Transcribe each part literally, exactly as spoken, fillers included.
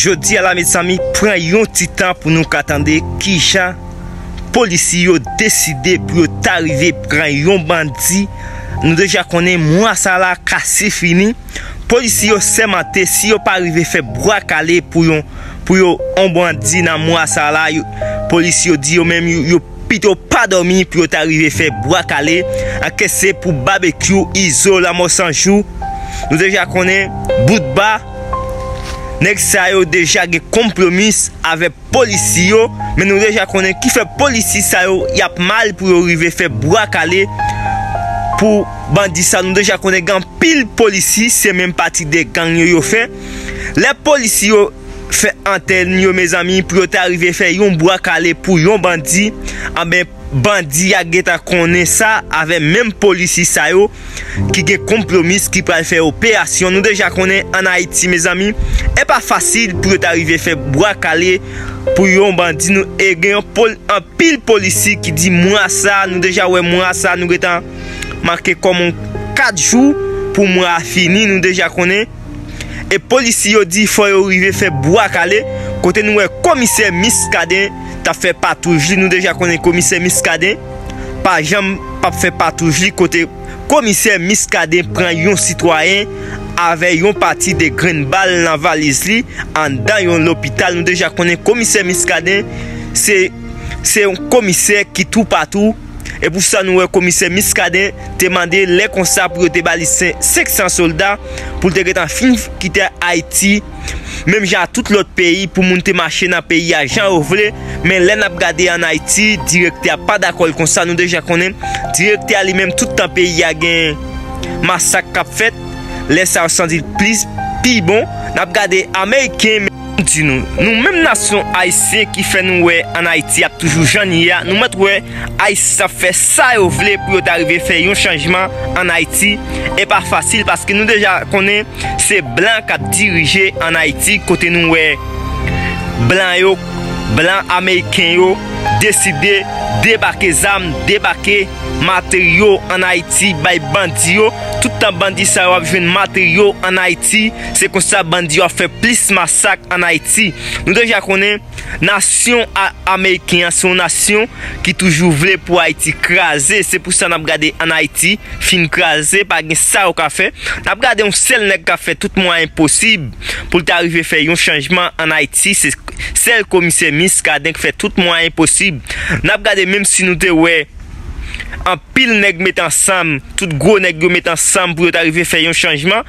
Jodi a la, mezanmi, pran yon ti tan pou nou ka tande kijan polisi yo deside pou yo ta rive pran yon bandi. Nou deja konnen mwa sa la kase fini. Polisi yo sèmante, si yo pa rive fè bwa kale pou yon, pou yo, yon bandi nan mwa sa la, yo, polisi yo di yo menm, yo, yo pito pa dòmi pou yo ta rive fè bwa kale. An kè se pou Babekyou, Izo, Lanmò San Jou. Nou deja konnen, Boutba, nèg sa yo deja gen konpwomis avèk polisi yo, men nou deja konnen ki fè polisi sa yo, y ap mal pou yo rive fè bwa kale pou bandi sa. Nou deja konnen gen anpil polisi, se menm pati de gang yo, yo fè. Lè polisi yo fè antèn yo, mezanmi, pou yo ta rive fè yon bwa kale pou yon bandi, anben, bandi a gentan konnen sa avè menm polisi sa yo ki gen konpwomis ki pral fè operasyon. Nou deja konnen ann Ayiti, mezanmi, e pa fasil pou yo ta rive fè bwa kale pou yon bandi. Nou, e gen yon pol-, anpil polisi ki di mwa sa, nou deja wè mwa sa, nou gentan make kòm yon kat jou pou mwa a fini, nou deja konnen. E polisi yo di fò yo rive fè bwa kale, kote nou wè komisè Miskaden t ap fè patouj li. Nou deja konnen komisè Miskaden pa janm p ap fè patouj li, kote komisè Miskaden pran yon sitwayen avè yon pati de grenn bal nan valiz li anndan yon lopital. Nou deja konnen komisè Miskaden se, se yon komisè ki toupatou. E pou sa nou wè komisè Miskaden te mande lè konsa pou yo te ba li sen-, senk san sòlda pou l te gentan fin kite Ayiti. Menm jan a tout lòt peyi, pou moun te mache nan peyi a jan yo vle, men lè n ap gade ann Ayiti, direktè a pa dakò l konsa. Nou deja konnen direktè a li menm, tout tan peyi a gen masak k ap fèt, lè sa yo santi l plis, pi bon. N ap gade Ameriken, men m di nou, nou menm nasyon ayisyen ki fè nou wè ann Ayiti ap toujou jan n ye a, nou mèt wè Ayisyen ap fè sa yo vle pou yo ta rive fè yon chanjman ann Ayiti. E pa fasil, paske nou deja konnen se blan k ap dirije ann Ayiti, kote nou wè blan yo, blan ameriken yo deside debake zam, debake materyo ann Ayiti, bay bandi yo. Tout tan bandi sa yo ap jwenn materyo ann Ayiti, se konsa bandi yo ap fè plis masak ann Ayiti. Nou deja konnen nasyon a-, ameriken an se yon nasyon ki toujou vle pou Ayiti kraze. Se pou sa n ap gade ann Ayiti fin kraze, pa gen sa yo ka fè. N ap gade yon sèl nèg k ap fè tout mwayen posib pou l ta rive fè yon chanjman ann Ayiti. Se sèl komisè Miskaden k fè tout mwayen posib. N ap gade, menm si nou te wè anpil nèg met ansanm, tout gwo nèg yo met ansanm pou yo ta rive fè yon chanjman,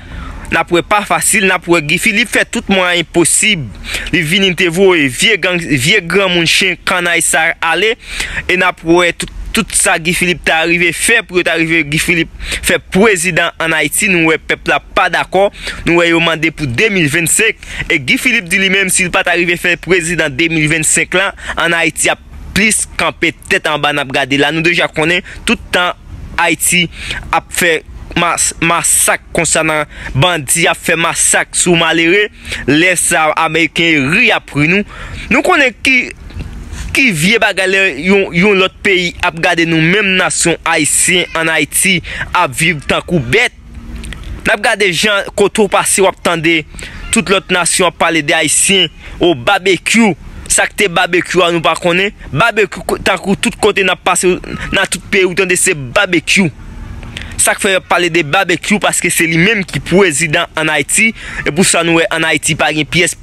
n ap wè pa fasil. N ap wè Guy Philippe fè tout mwayen posib. Li vini, li te voye vye gang, vye granmoun chen kannay sa ale. E n ap wè tout, tout sa Guy Philippe ta rive fè pou yo ta rive Guy Philippe fè prezidan ann Ayiti. Nou wè pèp la pa dakò. Nou wè yo mande pou de mil vennsenk. E Guy Philippe di li menm, si l pa ta rive fè prezidan de mil vennsenk la, ann Ayiti ap plis kanpe tèt anba. N ap gade la, nou deja konnen tout tan Ayiti ap fè mas-, masak konsa, nan bandi ap fè masak sou malere, lè sa ameriken ri ap ri nou. Nou konnen ki, ki vye bagay lè yon, yon lòt peyi ap gade nou menm nasyon ayisyen ann Ayiti ap viv tankou bèt. N ap gade jan kote w pase w ap tande tout lòt nasyon ap pale de ayisyen. O, babekyou. Sa k te babekyou a, nou pa konnen? Babekyou, ko-, tankou tout kote n ap pase, nan tout peyi, ou tande se babekyou. Sa k fè y ap pale de babekyou, paske se li menm ki prezidan ann Ayiti. E pou sa nou wè ann Ayiti pa gen pyès